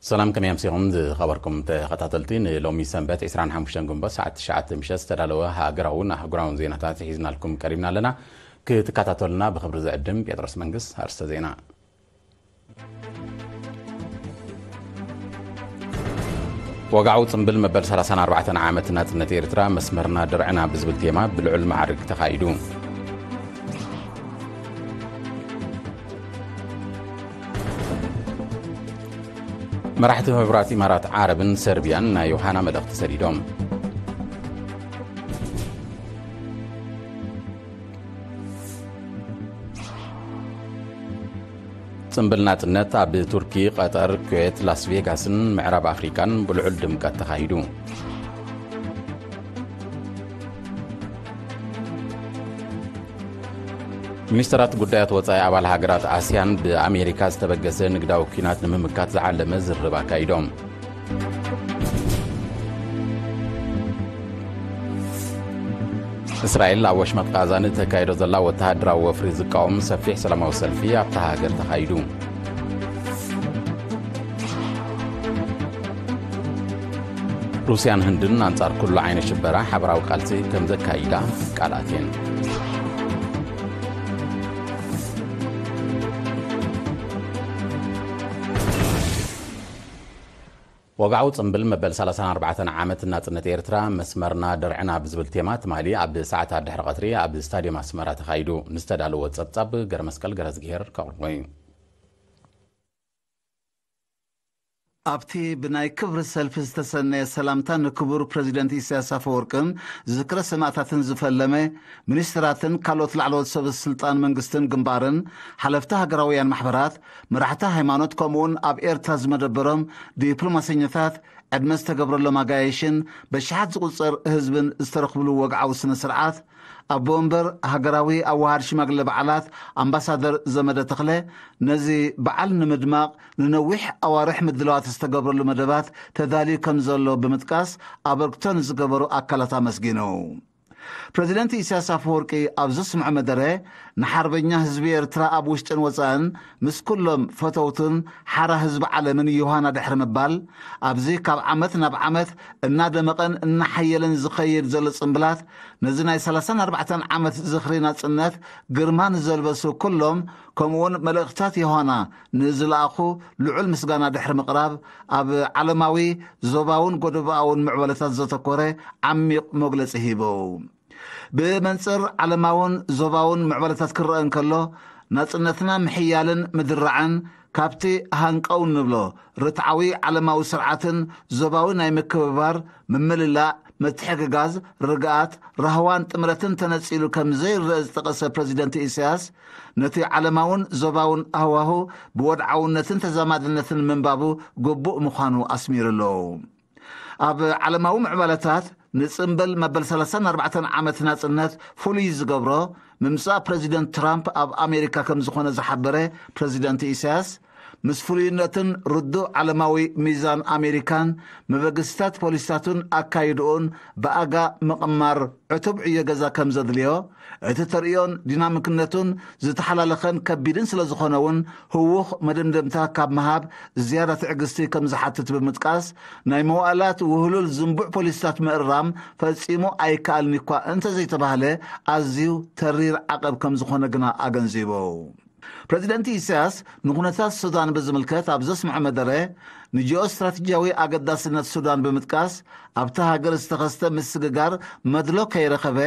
ሰላም፣ ከመይ ኣምሲኹም ዝኸበርኩም ተኸታተልቲ? ንሎሚ ሰንበት ዕስራን ሓሙሽተን ግንቦት ሰዓት ትሽዓተ ምሸት ዝተዳለወ ሃገራውን ኣህጉራውን ዜናታት ሒዝናልኩም ቀሪብና ኣለና። ክትከታተሉና ብኽብሪ ዝዕድም ጴጥሮስ መንግስ። ኣርስተ ዜና። ወግዓዊ ጽምብል መበል ሰላሳን ኣርባዕተን ዓመት ናጽነት ኤርትራ፣ መስመርና ድርዕና ብዝብል ቴማ ብልዑል ማዕርግ ተኻይዱ። መራሕቲ ሕቡራት ኢማራት ዓረብን ሰርቢያን ናይ ዮሃና መልእኽቲ ሰዲዶም። ጽምብል ናጽነት ኣብ ቱርኪ፣ ቀጠር፣ ኩዌት፣ ላስ ቬጋስን ምዕራብ ኣፍሪቃን ብልዑል ድምቀት ተኻሂዱ። ሚኒስተራት ጉዳያት ወጻኢ ኣባል ሃገራት ኣስያን ብኣሜሪካ ዝተበገሰ ንግዳዊ ኲናት ንምምካት ዝዓለመ ዝርርብ ኣካይዶም። እስራኤል ኣብ ወሽመጥ ቃዛ ንእተካይዶ ዘላ ወተሃደራዊ ወፍሪ ዝቃወም ሰፊሕ ሰላማዊ ሰልፊ ኣብታ ሃገር ተኻይዱ። ሩስያን ህንድን ኣንጻር ኩሉ ዓይነት ሽበራ ሓበራዊ ቃልሲ ከም ዘካይዳ ቃል ኣትየን። ወግዓዊ ጽምብል መበል ሰላሳን ኣርባዕተን ዓመት ናጽነት ኤርትራ፣ መስመርና ድርዕና ብዝብል ቴማ ትማሊ ኣብ ሰዓታት ድሕሪ ቀትሪ ኣብ ስታድየም ኣስመራ ተኻይዱ። ንዝተዳለወ ጸብጻብ ገረመስቀል ገረዝግሄር ከቕርቦ እዩ። ኣብቲ ብናይ ክብሪ ሰልፊ ዝተሰነየ ሰላምታ ንክቡር ፕረዚደንት ኢሳያስ ኣፈወርቅን ዝክረ ሰማእታትን ዝፈለመ፣ ሚኒስትራትን ካልኦት ላዕለዎት ሰብ ስልጣን መንግስትን ግንባርን፣ ሓለፍቲ ሃገራውያን ማሕበራት፣ መራሕቲ ሃይማኖት፣ ከምኡውን ኣብ ኤርትራ ዝመደበሮም ዲፕሎማሰኛታት፣ ዕድመ ዝተገብረሎም ኣጋይሽን በሽሓት ዝቑጸር ህዝብን ዝተረኽብሉ ወግዓዊ ስነ ስርዓት፣ ኣቦ ወንበር ሃገራዊ ኣዋሃድ ሽማግለ በዓላት ኣምባሳደር ዘመደ ተኽለ፣ ነዚ በዓል ንምድማቕ ንነዊሕ ኣዋርሕ ምድላዋት ዝተገብረሉ መደባት ተዳልዩ ከም ዘሎ ብምጥቃስ፣ ኣበርክቶ ንዝገበሩ ኣካላት ኣመስጊኑ። ፕረዚደንት ኢሳያስ ኣፈወርቂ ኣብ ዘስምዖ መደረ፣ ንሓርበኛ ህዝቢ ኤርትራ ኣብ ውሽጥን ወጻእን ምስ ኩሎም ፈተውቱን ሓራ ህዝቢ ዓለምን ዮሃና ድሕሪ ምባል፣ ኣብዚ ካብ ዓመት ናብ ዓመት እናደመቐን እናሓየለን ዝኸይድ ዘሎ ጽምብላት፣ ነዚ ናይ ሰላሳን ኣርባዕተን ዓመት ዝኽሪ ናጽነት ግርማ ንዘልበሱ ኩሎም፣ ከምኡውን መልእኽታት ዮሃና ንዝለኣኹ ልዑል ምስጋና ድሕሪ ምቕራብ፣ ኣብ ዓለማዊ፣ ዞባውን ጎደቦኣውን ምዕባለታት ዘተኮረ ዓሚቕ መግለጺ ሂቡ። ብመንጽር ዓለማውን ዞባውን ምዕባለታት ክረአ እንከሎ፣ ናጽነትና ምሕያልን ምድራዕን ካብቲ ሃንቀው እንብሎ ርትዓዊ ዓለማዊ ስርዓትን ዞባዊ ናይ ምክብባር፣ ምምልላእ፣ ምትሕግጋዝ፣ ርግኣት፣ ራህዋን ጥምረትን ተነጺሉ ከም ዘይረአ ዝጠቐሰ ፕረዚደንት ኢሳያስ፣ ነቲ ዓለማውን ዞባውን ሃዋሁ ብወድዓውነትን ተዛማድነትን ምንባቡ ግቡእ ምዃኑ ኣስሚሩሉ። ኣብ ዓለማዊ ምዕባለታት ንጽምብል መበል ሰላሳን ኣርባዕተን ዓመት ናጽነት ፍሉይ ዝገብሮ፣ ምምጻእ ፕረዚደንት ትራምፕ ኣብ ኣሜሪካ ከም ዝኾነ ዝሓበረ ፕረዚደንት ኢሳያስ፣ ምስ ፍሉይነትን ርዱእ ዓለማዊ ሚዛን ኣሜሪካን መበገሲታት ፖሊሲታቱን ኣካይድኡን ብኣጋ ምቕማር ዕቱብ ዕዮ ገዛ ከም ዘድልዮ፣ እቲ ተርእዮን ዲናሚክነቱን ዝተሓላለኸን ከቢድን ስለ ዝኾነ እውን፣ ህዉኽ መደምደምታ ካብ ምሃብ ዝያዳ ትዕግስቲ ከም ዝሓትት ብምጥቃስ፣ ናይ መዋእላት ውህሉል ዝንቡዕ ፖሊሲታት ምእራም ፈጺሙ ኣይከኣልን እኳ እንተዘይተባህለ፣ ኣዝዩ ተሪር ዓቐብ ከም ዝኾነ ግና ኣገንዚቡ። ፕረዚደንት ኢሳያስ ንኩነታት ሱዳን ብዝምልከት ኣብ ዘስምዖ መደረ፣ ንጂኦ ስትራቴጂያዊ ኣገዳስነት ሱዳን ብምጥቃስ፣ ኣብታ ሃገር ዝተኸስተ ምስግጋር መድሎ ከይረኸበ፣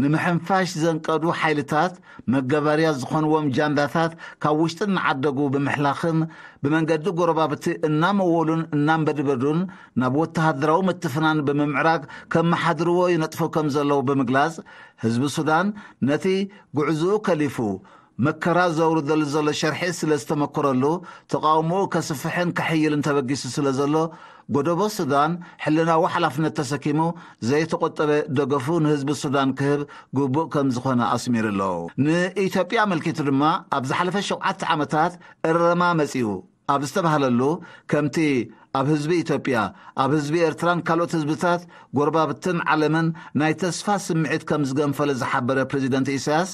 ንምሕንፋሽ ዘንቀዱ ሓይልታት መገበርያ ዝኾንዎም ጃንዳታት ካብ ውሽጢ እናዓደጉ ብምሕላኽን ብመንገዲ ጎረባብቲ እናመወሉን እናንበድበዱን ናብ ወተሃደራዊ ምትፍናን ብምምዕራግ ከመሓድርዎ ይነጥፉ ከም ዘለዉ ብምግላጽ፣ ህዝቢ ሱዳን ነቲ ጉዕዝኡ ከሊፉ መከራ ዘውርደሉ ዘሎ ሸርሒ ስለ ዝተመኮረሉ፣ ተቓውሞኡ ከስፍሕን ከሕይልን ተበጊሱ ስለ ዘሎ፣ ጎደቦ ሱዳን ሕልናዊ ሓላፍነት ተሰኪሙ ዘይተቖጠበ ደገፉ ንህዝቢ ሱዳን ክህብ ግቡእ ከም ዝኾነ ኣስሚሩ ኣሎ። ንኢትዮጵያ ኣመልኪቱ ድማ፣ ኣብ ዝሓለፈ ሸውዓተ ዓመታት እረማ መጺኡ ኣብ ዝተባህለሉ፣ ከምቲ ኣብ ህዝቢ ኢትዮጵያ፣ ኣብ ህዝቢ ኤርትራን ካልኦት ህዝብታት ጎረባብትን ዓለምን ናይ ተስፋ ስምዒት ከም ዝገንፈለ ዝሓበረ ፕረዚደንት ኢሳያስ፣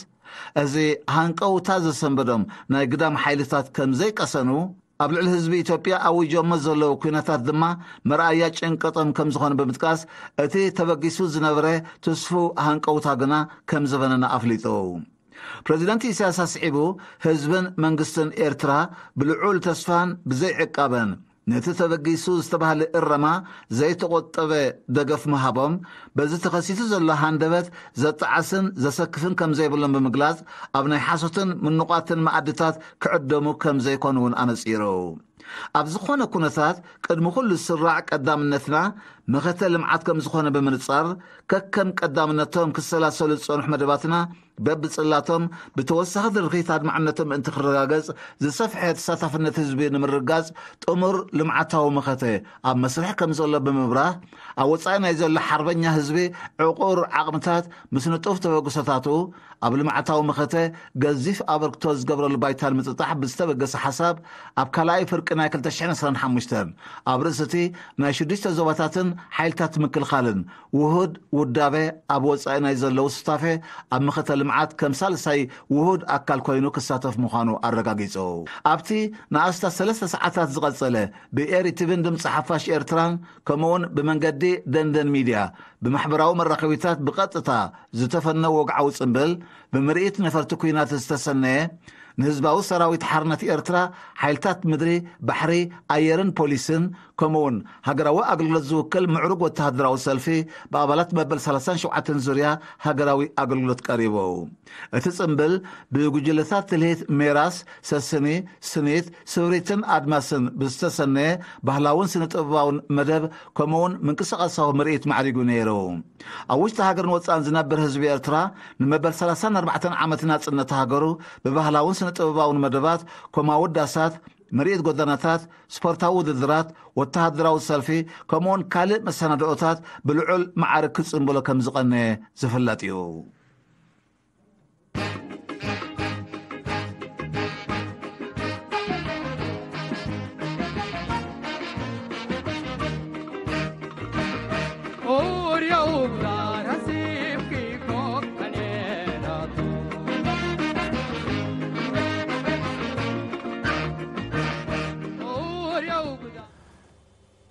እዚ ሃንቀውታ ዘሰንበዶም ናይ ግዳም ሓይልታት ከም ዘይቀሰኑ፣ ኣብ ልዕሊ ህዝቢ ኢትዮጵያ ኣዊጆሞ ዘለዉ ኲነታት ድማ መርኣያ ጭንቀቶም ከም ዝኾነ ብምጥቃስ፣ እቲ ተበጊሱ ዝነበረ ትስፉው ሃንቀውታ ግና ከም ዝበነነ ኣፍሊጡ። ፕረዚደንት ኢሳያስ ኣስዒቡ፣ ህዝብን መንግስትን ኤርትራ ብልዑል ተስፋን ብዘይዕቃበን ነቲ ተበጊሱ ዝተባህለ እረማ ዘይተቖጠበ ደገፍ ምሃቦም፣ በዚ ተኸሲቱ ዘሎ ሃንደበት ዘጣዕስን ዘሰክፍን ከም ዘይብሎም ብምግላጽ፣ ኣብ ናይ ሓሶትን ምንቋትን መኣድታት ክዕደሙ ከም ዘይኮኑ እውን ኣነጺሩ። ኣብ ዝኾነ ኩነታት ቅድሚ ኩሉ ዝስራዕ ቀዳምነትና መኸተ ልምዓት ከም ዝኾነ ብምንጻር፣ ከከም ቀዳምነቶም ክሰላሰሉ ዝጸንሑ መደባትና በብጽላቶም ብተወሳኺ ድርኺት ኣድማዕነቶም ምእንቲ ክረጋገጽ፣ ዝሰፍሐ ተሳታፍነት ህዝቢ ንምርጋጽ ጥሙር ልምዓታዊ መኸተ ኣብ መስርሕ ከም ዘሎ ብምብራህ፣ ኣብ ወጻኢ ናይ ዘሎ ሓርበኛ ህዝቢ ዕቑር ዓቕምታት ምስ ንጡፍ ተበግሶታቱ ኣብ ልምዓታዊ መኸተ ገዚፍ ኣበርክቶ ዝገብረሉ ባይታ ንምጥጣሕ ብዝተበገሰ ሓሳብ፣ ኣብ ካልኣይ ፍርቂ ናይ ክልተ ሽሕን ዕስራን ሓሙሽተን ኣብ ርእሲ እቲ ናይ ሽዱሽተ ዞባታትን ሓይልታት ምክልኻልን ውሁድ ውዳበ ኣብ ወጻኢ ናይ ዘለዉ ሱታፌ ኣብ መኸተ ልምዓት ከም ሳልሳይ ውሁድ ኣካል ኮይኑ ክሳተፍ ምዃኑ ኣረጋጊጹ። ኣብቲ ንኣስታት ሰለስተ ሰዓታት ዝቐጸለ ብኤሪ ቲቪን ድምፂ ሓፋሽ ኤርትራን ከምኡውን ብመንገዲ ደንደን ሚድያ ብማሕበራዊ መራኸቢታት ብቐጥታ ዝተፈነው ወግዓዊ ጽምብል፣ ብምርኢት ነፈርቲ ኲናት ዝተሰነየ፣ ንህዝባዊ ሰራዊት ሓርነት ኤርትራ፣ ሓይልታት ምድሪ፣ ባሕሪ፣ ኣየርን ፖሊስን፣ ከምኡውን ሃገራዊ ኣገልግሎት ዝውክል ምዕሩግ ወተሃደራዊ ሰልፊ ብኣባላት መበል ሰላሳን ሸውዓተን ዙርያ ሃገራዊ ኣገልግሎት ቀሪቡ። እቲ ጽምብል ብጉጅለታት ትልሂት ሜራስ፣ ሰስኒ፣ ስኒት፣ ስብሪትን ኣድማስን ብዝተሰነየ ባህላውን ስነ-ጥበባውን መደብ፣ ከምኡውን ምንቅስቓሳዊ ምርኢት ማዕሪጉ ነይሩ። ኣብ ውሽጢ ሃገርን ወጻእን ዝነብር ህዝቢ ኤርትራ፣ ንመበል ሰላሳን ኣርባዕተን ዓመት ናጽነት ሃገሩ፣ ብባህላውን ስነ-ጥበባውን መደባት፣ ኮማዊ ዳሳት፣ ምርኢት ጎደናታት፣ ስፖርታዊ ውድድራት፣ ወተሃደራዊ ሰልፊ፣ ከምኡውን ካልእ መሰናድኦታት ብልዑል መዓርግ ክጽንብሎ ከም ዝቐነየ ዝፍለጥ እዩ።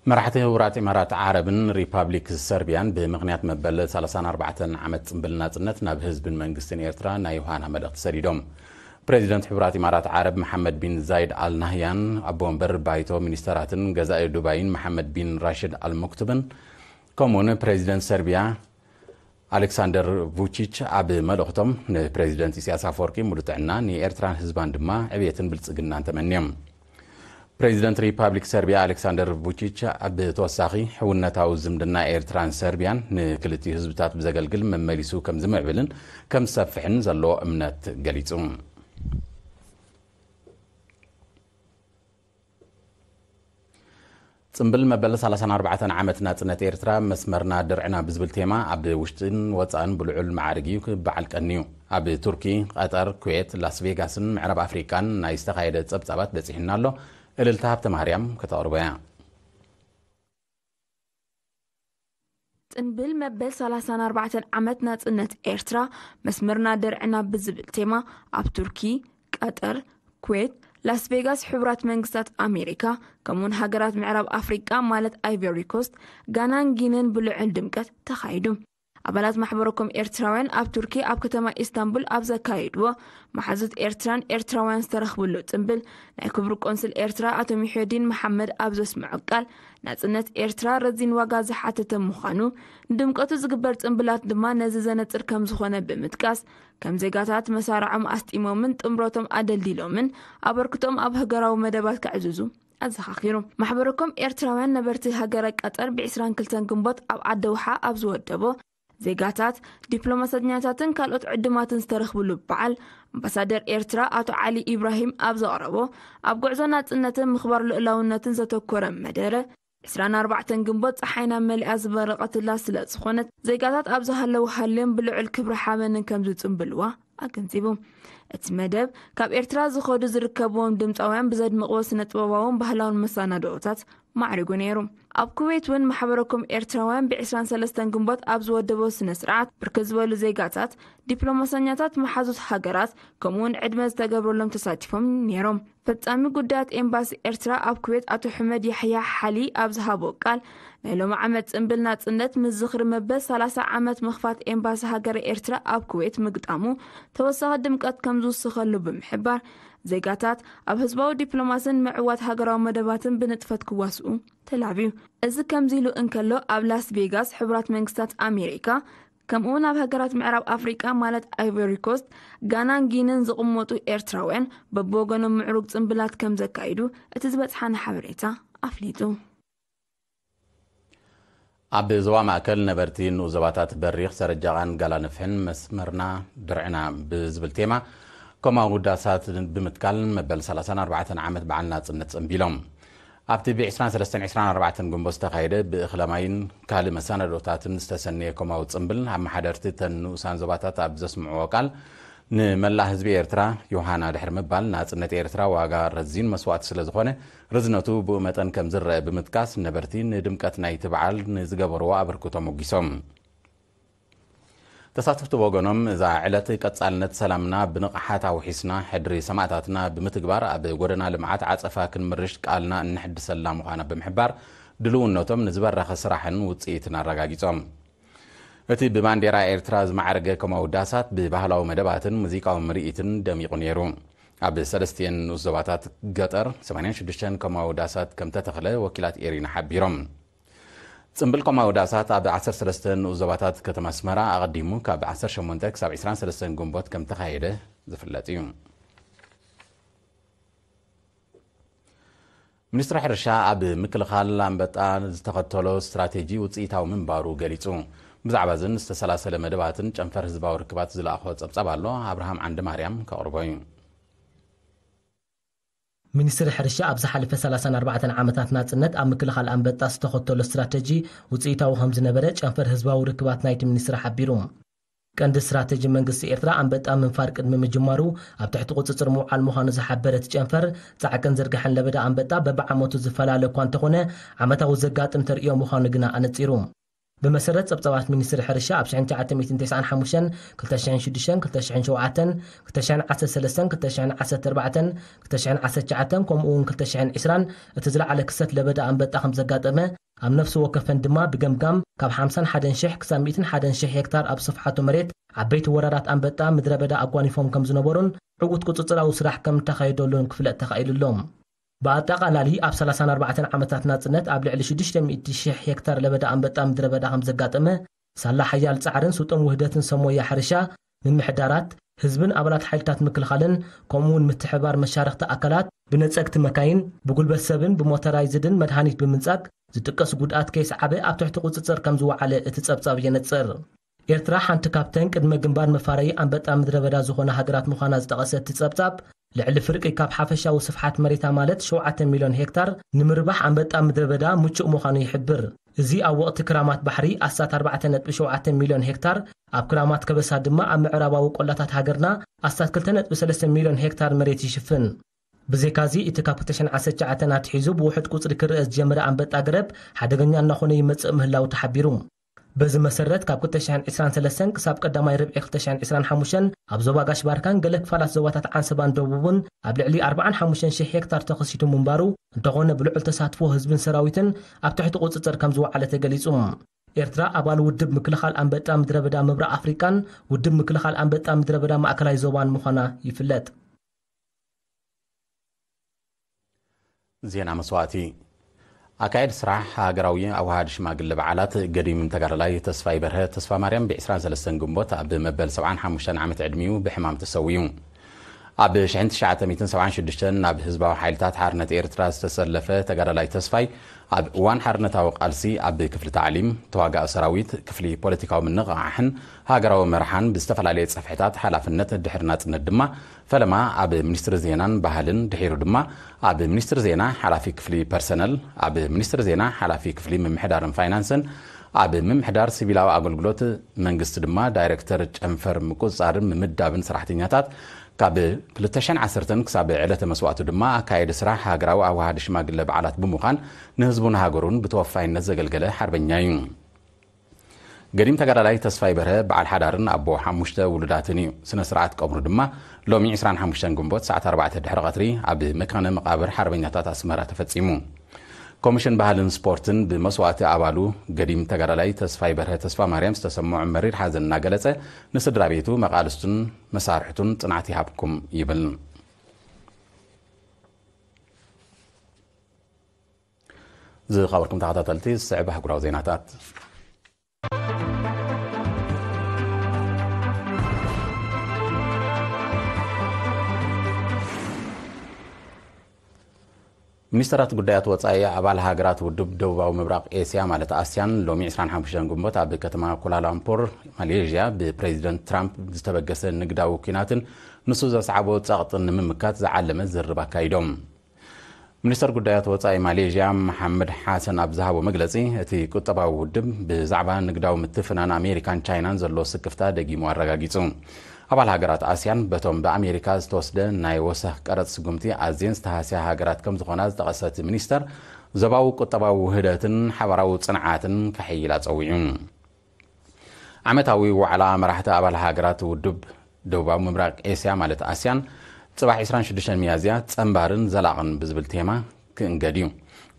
መራሕቲ ሕቡራት ኢማራት ዓረብን ሪፓብሊክ ሰርቢያን ብምኽንያት መበል ሰላሳን ኣርባዕተን ዓመት ጽምብል ናጽነት ናብ ህዝብን መንግስትን ኤርትራ ናይ ዮሃና መልእኽቲ ሰዲዶም። ፕሬዚደንት ሕቡራት ኢማራት ዓረብ መሓመድ ቢን ዛይድ ኣል ናህያን፣ ኣቦ ወንበር ባይቶ ሚኒስተራትን ገዛኢ ዱባይን መሓመድ ቢን ራሽድ ኣል መክቱብን፣ ከምኡውን ፕሬዚደንት ሰርቢያ ኣሌክሳንደር ቩቺች ኣብ መልእኽቶም፣ ንፕሬዚደንት ኢሳያስ ኣፈወርቂ ሙሉ ጥዕና፣ ንኤርትራን ህዝባን ድማ ዕብየትን ብልጽግናን ተመንዮም። ፕሬዚደንት ሪፓብሊክ ሰርቢያ ኣሌክሳንደር ቩቺች ብተወሳኺ፣ ሕውነታዊ ዝምድና ኤርትራን ሰርቢያን ንክልቲኡ ህዝብታት ብዘገልግል መመሊሱ ከም ዝምዕብልን ከም ዝሰፍሕን ዘለዎ እምነት ገሊጹ። ጽምብል መበል ሰላሳን ኣርባዕተን ዓመት ናጽነት ኤርትራ፣ መስመርና ድርዕና ብዝብል ቴማ፣ ኣብ ውሽጥን ወጻእን ብልዑል መዓርግ እዩ ክበዓል ቀንዩ። ኣብ ቱርኪ፣ ቀጠር፣ ኩዌት፣ ላስ ቬጋስን ምዕራብ ኣፍሪቃን ናይ ዝተኻየደ ጸብጻባት በጺሑና ኣሎ። እልልታ ሃብተ ማርያም ከተቕርቦ እያ። ጽንብል መበል ሰላሳን ኣርባዕተን ዓመት ናጽነት ኤርትራ፣ መስመርና ደርዕና ብዝብል ቴማ፣ ኣብ ቱርኪ፣ ቀጠር፣ ኩዌት፣ ላስ ቬጋስ፣ ሕቡራት መንግስታት ኣሜሪካ፣ ከምኡውን ሃገራት ምዕራብ ኣፍሪቃ ማለት ኣይቨሪ ኮስት፣ ጋናን ጊንን ብልዑል ድምቀት ተኻይዱ። ኣባላት ማሕበረኮም ኤርትራውያን ኣብ ቱርኪ ኣብ ከተማ ኢስታንቡል ኣብ ዘካየድዎ፣ መሓዙት ኤርትራን ኤርትራውያን ዝተረኽብሉ ጽንብል፣ ናይ ክቡር ቆንስል ኤርትራ ኣቶ ሚሕዮዲን መሓመድ ኣብ ዘስምዖ ቃል፣ ናጽነት ኤርትራ ረዚን ዋጋ ዝሓተተ ምዃኑ፣ ንድምቀቱ ዝግበር ጽንብላት ድማ ነዚ ዘነጽር ከም ዝኾነ ብምጥቃስ፣ ከም ዜጋታት መሳርዖም ኣስጢሞምን ጥምረቶም ኣደልዲሎምን ኣበርክቶኦም ኣብ ሃገራዊ መደባት ከዕዝዙ ኣዘኻኺሩ። ማሕበረኮም ኤርትራውያን ነበርቲ ሃገረ ቀጠር ብ ዕስራን ክልተን ግንቦት ኣብ ዓዲ ውሓ ኣብ ዝወደቦ፣ ዜጋታት፣ ዲፕሎማሰኛታትን ካልኦት ዕዱማትን ዝተረኽብሉ በዓል፣ ኣምባሳደር ኤርትራ ኣቶ ዓሊ ኢብራሂም ኣብ ዘቕረቦ፣ ኣብ ጉዕዞ ናጽነትን ምኽባር ልኡላውነትን ዘተኮረ መደረ፣ ዕስራን ኣርባዕተን ግንቦት ጸሓይና መሊኣ ዝበረቐትላ ስለ ዝኾነት፣ ዜጋታት ኣብ ዝሃለዉ ሃልዮም ብልዑል ክብሪ ሓበንን ከም ዝጽንብልዋ ኣገንዚቡ። እቲ መደብ ካብ ኤርትራ ዝኸዱ ዝርከብዎም ድምፃውያን ብዘድምቕዎ ስነ ጥበባውን ባህላውን መሰናድኦታት ማዕሪጉ ነይሩ። ኣብ ኩዌት እውን ማሕበረኮም ኤርትራውያን ብ23 ግንቦት ኣብ ዝወደበ ስነ ስርዓት ብርክት ዝበሉ ዜጋታት፣ ዲፕሎማሰኛታት መሓዙት ሃገራት ከምኡውን ዕድመ ዝተገብረሎም ተሳቲፎም ነይሮም። ፈጻሚ ጉዳያት ኤምባሲ ኤርትራ ኣብ ኩዌት ኣቶ ሕመድ ያሕያ ሓሊ ኣብ ዝሃቦ ቃል፣ ናይ ሎሚ ዓመት ጽንብል ናጽነት ምስ ዝኽሪ መበል 30 ዓመት ምኽፋት ኤምባሲ ሃገረ ኤርትራ ኣብ ኩዌት ምግጣሙ ተወሳኺ ድምቀት ከም ዝውስኸሉ ብምሕባር፣ ዜጋታት ኣብ ህዝባዊ ዲፕሎማስን ምዕዋት ሃገራዊ መደባትን ብንጥፈት ክዋስኡ ተላብዩ። እዚ ከምዚ ኢሉ እንከሎ፣ ኣብ ላስ ቬጋስ ሕቡራት መንግስታት ኣሜሪካ ከምኡውን ኣብ ሃገራት ምዕራብ ኣፍሪቃ ማለት ኣይቨሪ ኮስት፣ ጋናን ጊንን ዝቕመጡ ኤርትራውያን በብወገኖም ምዕሩግ ጽንብላት ከም ዘካይዱ እቲ ዝበጽሓና ሓበሬታ ኣፍሊጡ። ኣብ ዞባ ማእከል ነበርቲ ንኡስ ዞባታት በሪኽ፣ ሰረጃቓን ጋላነፍሕን መስመርና ድርዕና ብዝብል ቴማ ኮማዊ ዳሳት ብምትካል መበል 34 ዓመት በዓል ናጽነት ጸንቢሎም። ኣብቲ ብ23 24 ግንቦት ዝተኻየደ ብእኽለ ማይን ካልእ መሰናዶታትን ዝተሰነየ ኮማዊ ጽምብል ኣመሓደርቲ ተን ንኡሳን ዞባታት ኣብ ዘስምዕዎ ቃል፣ ንመላእ ህዝቢ ኤርትራ ዮሃና ድሕሪ ምባል፣ ናጽነት ኤርትራ ዋጋ ረዚን መስዋእቲ ስለ ዝኾነ፣ ርዝነቱ ብኡ መጠን ከም ዝረአ ብምጥቃስ፣ ነበርቲ ንድምቀት ናይቲ በዓል ንዝገበርዎ ኣበርክቶ ሞጊሶም። ተሳተፍቲ ብወገኖም፣ እዛ ዕለት ቀጻልነት ሰላምና ብንቕሓት ኣውሒስና፣ ሕድሪ ሰማእታትና ብምትግባር ኣብ ጎደና ልምዓት ዓጸፋ ክንምርሽ ቃልና እነሕድሰላ ምዃና ብምሕባር፣ ድልውነቶም ንዝበረኸ ስራሕን ውጽኢትን ኣረጋጊጾም። እቲ ብባንዴራ ኤርትራ ዝማዕረገ ኮማዊ ዳሳት ብባህላዊ መደባትን ሙዚቃዊ ምርኢትን ደሚቑ ነይሩ። ኣብ ሰለስቲኤን ንኡስ ዞባታት ገጠር 86 ኮማዊ ዳሳት ከም ተተኽለ ወኪላት ኤሪና ሓቢሮም። ጽምብል ኮማዊ ዳሳት ኣብ 13 ንኡስ ዞባታት ከተማ ኣስመራ ኣቐዲሙ ካብ 18 ክሳብ 23 ግንቦት ከም ተኻየደ ዝፍለጥ እዩ። ሚኒስትሪ ሕርሻ ኣብ ምክልኻል ኣንበጣ ዝተኸተሎ ስትራቴጂ ውጽኢታዊ ምንባሩ ገሊጹ። ብዛዕባ እዝን ዝተሰላሰለ መደባትን ጨንፈር ህዝባዊ ርክባት ዝለኣኾ ጸብጻብ ኣሎ። ኣብርሃም ዓንደ ማርያም ከቕርቦ እዩ። ሚኒስትሪ ሕርሻ ኣብ ዝሓለፈ 34 ዓመታት ናጽነት ኣብ ምክልኻል ኣንበጣ ዝተኸተሎ ስትራቴጂ ውጽኢታዊ ከም ዝነበረ ጨንፈር ህዝባዊ ርክባት ናይቲ ሚኒስትሪ ሓቢሩ። ቀንዲ ስትራቴጂ መንግስቲ ኤርትራ ኣንበጣ ምንፋር ቅድሚ ምጅማሩ ኣብ ትሕቲ ቁጽጽር ምውዓል ምዃኑ ዝሓበረ እቲ ጨንፈር፣ ጻዕቅን ዝርግሐን ለበዳ ኣንበጣ በብዓመቱ ዝፈላለ እኳ እንተኾነ፣ ዓመታዊ ዘጋጥም ተርእዮ ምዃኑ ግና ኣነጺሩ። ብመሰረት ጸብጻባት ሚኒስትሪ ሕርሻ፣ ኣብ 1995፣ 2006፣ 2007፣ 2013፣ 2014፣ 2019፣ ከምኡ እውን 2020፣ እቲ ዝለዓለ ክስተት ለበዳ ኣንበጣ ከም ዘጋጠመ፣ ኣብ ነፍሲ ወከፈን ድማ ብገምጋም ካብ 51,000 ክሳብ 101,000 ሄክታር ኣብ ስፍሓቱ መሬት ዓበይቲ ወራራት ኣንበጣ ምድረ በዳ ኣጓኒፎም ከም ዝነበሩን ዕዉት ቁጽጽራዊ ስራሕ ከም እተኻየደሉን ክፍለጥ ተኻኢሉ ኣሎ። ብኣጠቓላሊ ኣብ 34 ዓመታት ናጽነት ኣብ ልዕሊ 600,000 ሄክታር ለበዳ ኣንበጣ ምድረ በዳ ከም ዘጋጠመ፣ ሳላ ሓያል ጻዕርን ስጡም ውህደትን ሰብ ሞያ ሕርሻ፣ ምምሕዳራት፣ ህዝብን ኣባላት ሓይልታት ምክልኻልን፣ ከምኡውን ምትሕብባር መሻርኽቲ ኣካላት፣ ብነጸግቲ መካይን፣ ብጉልበት ሰብን ብሞተራይዝድን መድሃኒት ብምንጻግ ዝጥቀስ ጉድኣት ከይሰዓበ ኣብ ትሕቲ ቁጽጽር ከም ዝወዓለ እቲ ጸብጻብ የነጽር። ኤርትራ ሓንቲ ካብተን ቅድመ ግንባር መፋረዪ ኣንበጣ ምድረ በዳ ዝኾና ሃገራት ምዃና ዝጠቐሰ እቲ ጸብጻብ፣ ልዕሊ ፍርቂ ካብ ሓፈሻዊ ስፍሓት መሬታ ማለት 7 ሚልዮን ሄክታር ንምርባሕ ኣንበጣ ምድረ በዳ ምቹእ ምዃኑ ይሕብር። እዚ ኣብ ወቕቲ ክራማት ባሕሪ ኣስታት 4.7 ሚልዮን ሄክታር፣ ኣብ ክራማት ከበሳ ድማ ኣብ ምዕራባዊ ቆላታት ሃገርና ኣስታት 2.3 ሚልዮን ሄክታር መሬት ይሽፍን። ብዘይካዚ፣ እቲ ካብ 2019 ኣትሒዙ ብውሑድ ቁጽሪ ክረአ ዝጀመረ ኣንበጣ ገረብ ሓደገኛ እናኾነ ይመጽእ ምህላው ተሓቢሩ። በዚ መሰረት፣ ካብ 2023 ክሳብ ቀዳማይ ርብዒ 2025 ኣብ ዞባ ጋሽ ባርካን ገለ ክፋላት ዞባታት ዓንሰባን ደቡብን ኣብ ልዕሊ 45,000 ሄክታር ተኸሲቱ ምንባሩ፣ እንተኾነ ብልዑል ተሳትፎ ህዝብን ሰራዊትን ኣብ ትሕቲ ቁጽጽር ከም ዝወዓለ ተገሊጹ። ኤርትራ ኣባል ውድብ ምክልኻል ኣንበጣ ምድረ በዳ ምብራቕ ኣፍሪቃን ውድብ ምክልኻል ኣንበጣ ምድረ በዳ ማእከላይ ዞባን ምዃና ይፍለጥ። ዜና መስዋእቲ። ኣካየዲ ስራሕ ሃገራዊ ኣዋሃድ ሽማግለ በዓላት ገዲም ተጋዳላይ ተስፋይ በርሀ ተስፋ ማርያም ብ23 ግንቦት ኣብ መበል 75 ዓመት ዕድሚኡ ብሕማም ተሰዊኡ። ኣብ 1976 ናብ ህዝባዊ ሓይልታት ሓርነት ኤርትራ ዝተሰለፈ ተጋዳላይ ተስፋይ፣ ኣብ እዋን ሓርነታዊ ቃልሲ ኣብ ክፍሊ ታዕሊም፣ ተዋጋኢ ሰራዊት፣ ክፍሊ ፖለቲካዊ ምንቕቓሕን ሃገራዊ መርሓን ብዝተፈላለየ ጽፍሕታት ሓላፍነት ድሕሪ ናጽነት ድማ ፈለማ ኣብ ሚኒስትሪ ዜናን ባህልን፣ ድሒሩ ድማ ኣብ ሚኒስትሪ ዜና ሓላፊ ክፍሊ ፐርሰነል፣ ኣብ ሚኒስትሪ ዜና ሓላፊ ክፍሊ ምምሕዳርን ፋይናንስን፣ ኣብ ምምሕዳር ሲቪላዊ ኣገልግሎት መንግስቲ ድማ ዳይሬክተር ጨንፈር ምቁጽጻርን ምምዳብን ሰራሕተኛታት፣ ካብ ክልተ ሽሕን ዓሰርተን ክሳብ ዕለተ መስዋእቱ ድማ ኣካየዲ ስራሕ ሃገራዊ ኣዋሃዲ ሽማግለ በዓላት ብምዃን ንህዝቡን ሃገሩን ብተወፋይነት ዘገልገለ ሓርበኛ እዩ። ገዲም ተጋዳላይ ተስፋይ በርሀ በዓል ሓዳርን ኣቦ ሓሙሽተ ውሉዳትን እዩ። ስነ ስርዓት ቀብሩ ድማ ሎሚ ዕስራን ሓሙሽተን ግንቦት ሰዓት ኣርባዕተ ድሕሪ ቀትሪ ኣብ መካነ መቓብር ሓርበኛታት ኣስመራ ተፈጺሙ። ኮሚሽን ባህልን ስፖርትን ብመስዋእቲ ኣባሉ ገዲም ተጋዳላይ ተስፋይ በርሀ ተስፋ ማርያም ዝተሰምዖ መሪር ሓዘን እናገለጸ፣ ንስድራ ቤቱ፣ መቓልስቱን መሳርሕቱን ጽንዓት ይሃብኩም ይብል። ዝኸበርኩም ተኸታተልቲ፣ ዝስዕብ ኣህጉራዊ ዜናታት። ሚኒስተራት ጉዳያት ወጻኢ ኣባል ሃገራት ውድብ ደቡባዊ ምብራቕ ኤስያ ማለት ኣስያን ሎሚ ዕስራን ሓሙሽተን ግንቦት ኣብ ከተማ ኩላላምፖር ማሌዥያ ብፕሬዚደንት ትራምፕ ዝተበገሰ ንግዳዊ ኲናትን ንሱ ዘስዓቦ ጸቕጥን ንምምካት ዝዓለመ ዝርርብ ኣካይዶም። ሚኒስተር ጉዳያት ወጻኢ ማሌዥያ መሓመድ ሓሰን ኣብ ዝሃቦ መግለጺ፣ እቲ ቁጠባዊ ውድብ ብዛዕባ ንግዳዊ ምትፍናን ኣሜሪካን ቻይናን ዘሎ ስክፍታ ደጊሙ ኣረጋጊጹ። ኣባል ሃገራት ኣስያን በቶም ብኣሜሪካ ዝተወስደ ናይ ወሰኽ ቀረጽ ስጉምቲ ኣዝየን ዝተሃስያ ሃገራት ከም ዝኾና ዝጠቐሰ እቲ ሚኒስተር፣ ዞባዊ ቁጠባዊ ውህደትን ሓባራዊ ጽንዓትን ከሐይል ኣጸዊዑ። ዓመታዊ ዋዕላ መራሕቲ ኣባል ሃገራት ውድብ ደቡባዊ ምብራቕ ኤስያ ማለት ኣስያን፣ ጽባሕ ዕስራን ሽዱሽተን ሚያዝያ ጸንባርን ዘላቕን ብዝብል ቴማ ክእንገድ እዩ።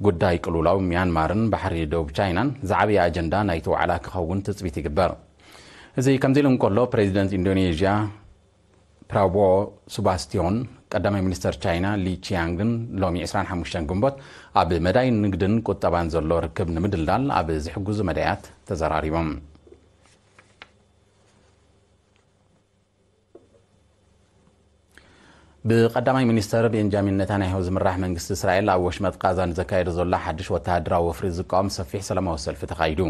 ጉዳይ ቅልውላው ሚያንማርን ባሕሪ ደቡብ ቻይናን ዝዓበየ ኣጀንዳ ናይቲ ዋዕላ ክኸውን ትጽቢት ይግበር። እዚ ከምዚ ኢሉ እንከሎ፣ ፕሬዚደንት ኢንዶኔዥያ ፕራቦዎ ሱባስቲዮን ቀዳማይ ሚኒስተር ቻይና ሊ ቺያንግን ሎሚ ዕስራን ሓሙሽተን ግንቦት ኣብ መዳይ ንግድን ቁጠባን ዘሎ ርክብ ንምድልዳል ኣብ ዝሕግዙ መዳያት ተዘራሪቦም። ብቀዳማይ ሚኒስተር ቤንጃሚን ነታንያሁ ዝምራሕ መንግስቲ እስራኤል ኣብ ወሽመጥ ቃዛ ንዘካየዶ ዘሎ ሓድሽ ወተሃደራዊ ወፍሪ ዝቃወም ሰፊሕ ሰላማዊ ሰልፊ ተኻይዱ።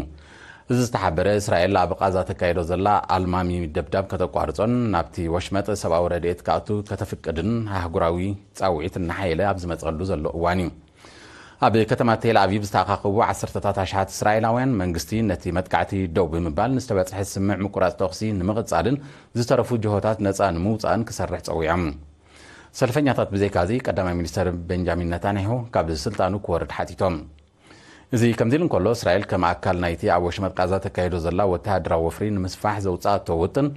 እዚ ዝተሓበረ፣ እስራኤል ኣብ ቃዛ ተካይዶ ዘላ ኣልማሚ ደብዳብ ከተቋርጾን ናብቲ ወሽመጥ ሰብኣዊ ረድኤት ክኣቱ ከተፍቅድን ኣህጉራዊ ጻውዒት እናሓየለ ኣብ ዝመጸሉ ዘሎ እዋን እዩ። ኣብ ከተማ ቴል ኣቪቭ ዝተኣኻኸቡ ዓሰርተታት ኣሽሓት እስራኤላውያን፣ መንግስቲ ነቲ መጥቃዕቲ ደው ብምባል ንዝተበጽሐ ስምዕ ምቁራጽ ተኹሲ ንምቕጻልን ዝተረፉ ጅሆታት ነጻ ንምውጻእን ክሰርሕ ጸዊዖም። ሰልፈኛታት ብዘይካዚ፣ ቀዳማይ ሚኒስተር ቤንጃሚን ነታንያሁ ካብ ስልጣኑ ክወርድ ሓቲቶም። እዚ ከምዚ ኢሉ እንከሎ፣ እስራኤል ከም ኣካል ናይቲ ኣብ ወሽመጥ ቃዛ ተካይዶ ዘላ ወተሃደራዊ ወፍሪ ንምስፋሕ ዘውጻእቶ ውጥን፣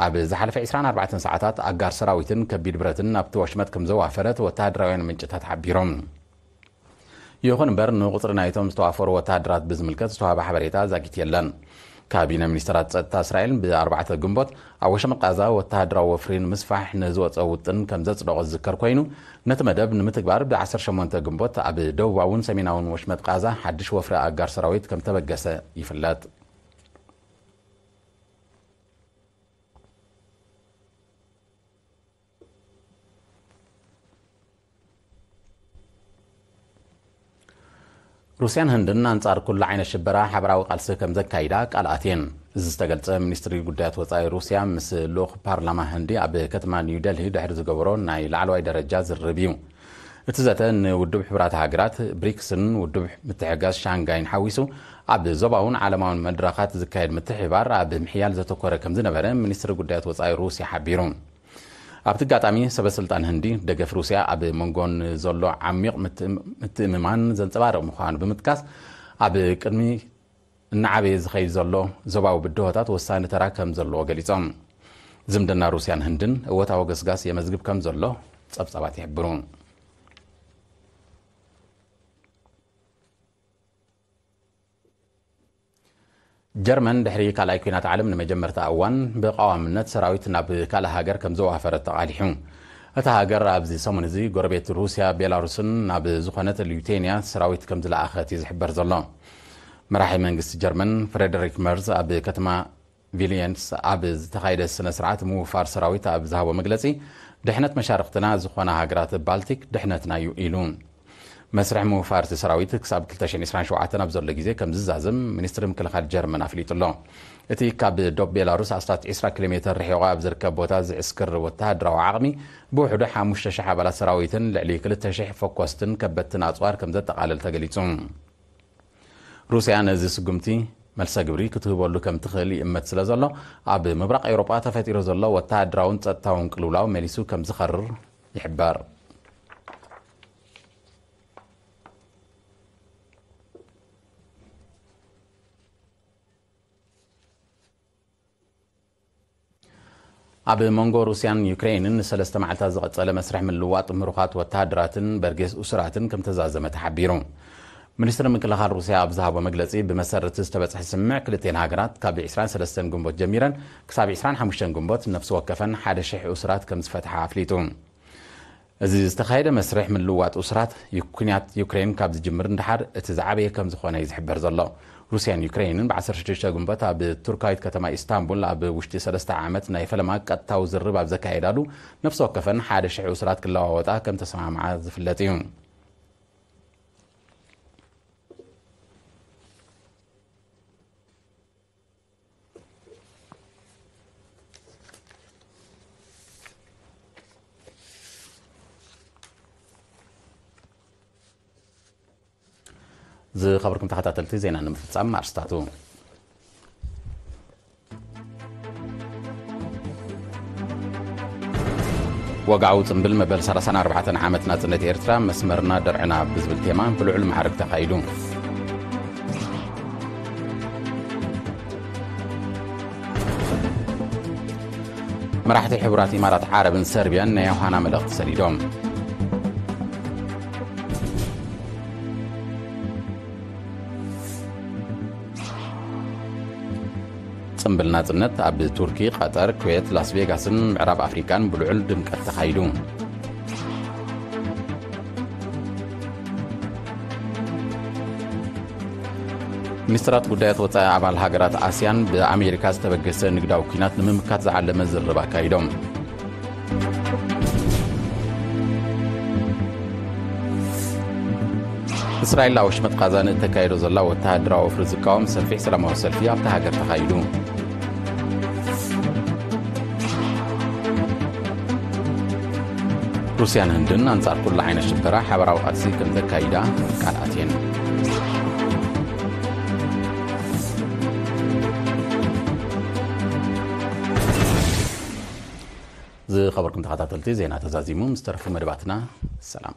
ኣብ ዝሓለፈ ዕስራን ኣርባዕተን ሰዓታት ኣጋር ሰራዊትን ከቢድ ብረትን ናብቲ ወሽመጥ ከም ዘዋፈረት ወተሃደራውያን ምንጭታት ሓቢሮም። ይኹን እምበር፣ ንቁጽሪ ናይቶም ዝተዋፈሩ ወተሃደራት ብዝምልከት ዝተዋህበ ሓበሬታ ዛጊት የለን። ካቢነ ሚኒስተራት ጸጥታ እስራኤል ብኣርባዕተ ግንቦት ኣብ ወሽመጥ ቃዛ ወተሃደራዊ ወፍሪ ንምስፋሕ ንዝወጸ ውጥን ከም ዘጽደቖ ዝዝከር ኮይኑ፣ ነቲ መደብ ንምትግባር ብዓሰርተ ሸሞንተ ግንቦት ኣብ ደቡባውን ሰሜናውን ወሽመጥ ቃዛ ሓድሽ ወፍሪ ኣጋር ሰራዊት ከም ተበገሰ ይፍለጥ። ሩስያን ህንድን ኣንጻር ኩሉ ዓይነት ሽበራ ሓበራዊ ቃልሲ ከም ዘካይዳ ቃል ኣትየን። እዚ ዝተገልጸ፣ ሚኒስትሪ ጉዳያት ወጻኢ ሩስያ ምስ ልኡኽ ፓርላማ ህንዲ ኣብ ከተማ ኒው ደልሂ ድሕሪ ዝገበሮ ናይ ላዕለዋይ ደረጃ ዝርርብ እዩ። እቲ ዘተ፣ ንውድብ ሕቡራት ሃገራት፣ ብሪክስን ውድብ ምትሕግጋዝ ሻንጋይን ሓዊሱ፣ ኣብ ዞባውን ዓለማውን መድረኻት ዝካየድ ምትሕብባር ኣብ ምሕያል ዘተኮረ ከም ዝነበረ ሚኒስትሪ ጉዳያት ወጻኢ ሩስያ ሓቢሩ። ኣብቲ ኣጋጣሚ፣ ሰበ ስልጣን ህንዲ፣ ደገፍ ሩስያ ኣብ መንጎን ዘሎ ዓሚቕ ምትእም-፣ ምትእምማን ዘንጸባርቕ ምዃኑ ብምጥቃስ፣ ኣብ ቅድሚ እናዓበየ ዝኸይድ ዘሎ ዞባዊ ብድሆታት ወሳኒ ተራ ከም ዘለዎ ገሊጾም። ዝምድና ሩስያን ህንድን እወታዊ ገስጋስ የመዝግብ ከም ዘሎ ጸብጻባት ይሕብሩ። ጀርመን ድሕሪ ካልኣይ ኲናት ዓለም ንመጀመርታ እዋን ብቐዋምነት ሰራዊት ናብ ካልእ ሃገር ከም ዘዋፈረት ተቓሊሑ። እታ ሃገር ኣብዚ ሰሙን እዚ ጎረቤት ሩስያ፣ ቤላሩስን ናብ ዝኾነት ሊቱዌንያ ሰራዊት ከም ዝለኣኸት እዩ ዝሕበር ዘሎ። መራሒ መንግስቲ ጀርመን ፍሬደሪክ መርዝ ኣብ ከተማ ቪሊየንስ ኣብ ዝተኻየደ ስነ ስርዓት ምውፋር ሰራዊት ኣብ ዝሃቦ መግለጺ፣ ድሕነት መሻርኽትና ዝኾና ሃገራት ባልቲክ ድሕነትና እዩ ኢሉ። መስርሕ ምውፋር እቲ ሰራዊት ክሳብ ክልተ ሽሕን ዕስራን ሸውዓተን ኣብ ዘሎ ግዜ ከም ዝዛዘም ሚኒስትሪ ምክልኻል ጀርመን ኣፍሊጡ ኣሎ። እቲ ካብ ዶብ ቤላሩስ ኣስታት ዕስራ ኪሎ ሜተር ርሒቑ ኣብ ዝርከብ ቦታ ዝዕስክር ወተሃደራዊ ዓቕሚ፣ ብውሕዱ ሓሙሽተ ሽሕ ኣባላት ሰራዊትን ልዕሊ ክልተ ሽሕ ፈኮስትን ከበድትን ኣጽዋር ከም ዘጠቓልል ተገሊጹ። ሩስያ ነዚ ስጉምቲ መልሰ ግብሪ ክትህበሉ ከም ትኽእል ይእመት ስለ ዘሎ፣ ኣብ ምብራቕ ኤውሮጳ ተፈጢሩ ዘሎ ወተሃደራውን ጸጥታውን ቅልውላው መሊሱ ከም ዝኸርር ይሕበር። ኣብ መንጎ ሩስያን ዩክሬንን ንሰለስተ መዓልታት ዝቐጸለ መስርሕ ምልውዋጥ ምሩኻት ወተሃደራትን በርጌስ እሱራትን ከም ተዛዘመ ተሓቢሩ። ሚኒስትሪ ምክልኻል ሩስያ ኣብ ዝሃቦ መግለጺ፣ ብመሰረት ዝተበጽሐ ስምምዕ፣ ክልቴን ሃገራት ካብ ዕስራን ሰለስተን ግንቦት ጀሚረን ክሳብ ዕስራን ሓሙሽተን ግንቦት ነፍሲ ወከፈን ሓደ ሽሕ እሱራት ከም ዝፈትሓ ኣፍሊጡ። እዚ ዝተኻየደ መስርሕ ምልውዋጥ እሱራት ዩ-፣ ኩናት ዩክሬን ካብ ዝጅምር ንደሓር እቲ ዝዓበየ ከም ዝኾነ እዩ ዝሕበር ዘሎ። ሩስያን ዩክሬንን ብ ዓሰርተ ሽዱሽተ ግንቦት ኣብ ቱርካዊት ከተማ ኢስታንቡል ኣብ ውሽጢ ሰለስተ ዓመት ናይ ፈለማ ቀጥታዊ ዝርርብ ኣብ ዘካየዳሉ፣ ነፍሲ ወከፈን ሓደ ሽሕ እሱራት ክለዋወጣ ከም ተሰማምዓ ዝፍለጥ እዩ። ዝኸበርኩም ተኸታተልቲ፣ ዜና ንምፍጻም ኣርስታቱ። ወግዓዊ ጽምብል መበል ሰላሳን ኣርባዕተን ዓመት ናጽነት ኤርትራ፣ መስመርና ደርዕና ብዝብል ቴማ ብልዑል ማዕርግ ተኻይዱ። መራሕቲ ሕቡራት ኢማራት ዓረብን ሰርቢያን ናይ ዮሃና መልእኽቲ ሰዲዶም። ጽምብል ናጽነት ኣብ ቱርኪ፣ ቀጠር፣ ኩዌት፣ ላስ ቬጋስን ምዕራብ ኣፍሪቃን ብልዑል ድምቀት ተኻይዱ። ሚኒስትራት ጉዳያት ወጻኢ ኣባል ሃገራት ኣስያን ብኣሜሪካ ዝተበገሰ ንግዳዊ ኲናት ንምምካት ዝዓለመ ዝርርብ ኣካይዶም። እስራኤል ኣብ ወሽመጥ ቃዛ ንእተካየዶ ዘላ ወተሃደራዊ ወፍሪ ዝቃወም ሰፊሕ ሰላማዊ ሰልፊ ኣብታ ሃገር ተኻይዱ። ሩስያን ህንድን ኣንጻር ኩሉ ዓይነት ሽበራ ሓበራዊ ቃልሲ ከም ዘካይዳ ቃል ኣትየን። ዝኸበርኩም ተኸታተልቲ፣ ዜና ተዛዚሙ ምስ ተረፉ መደባትና ሰላም።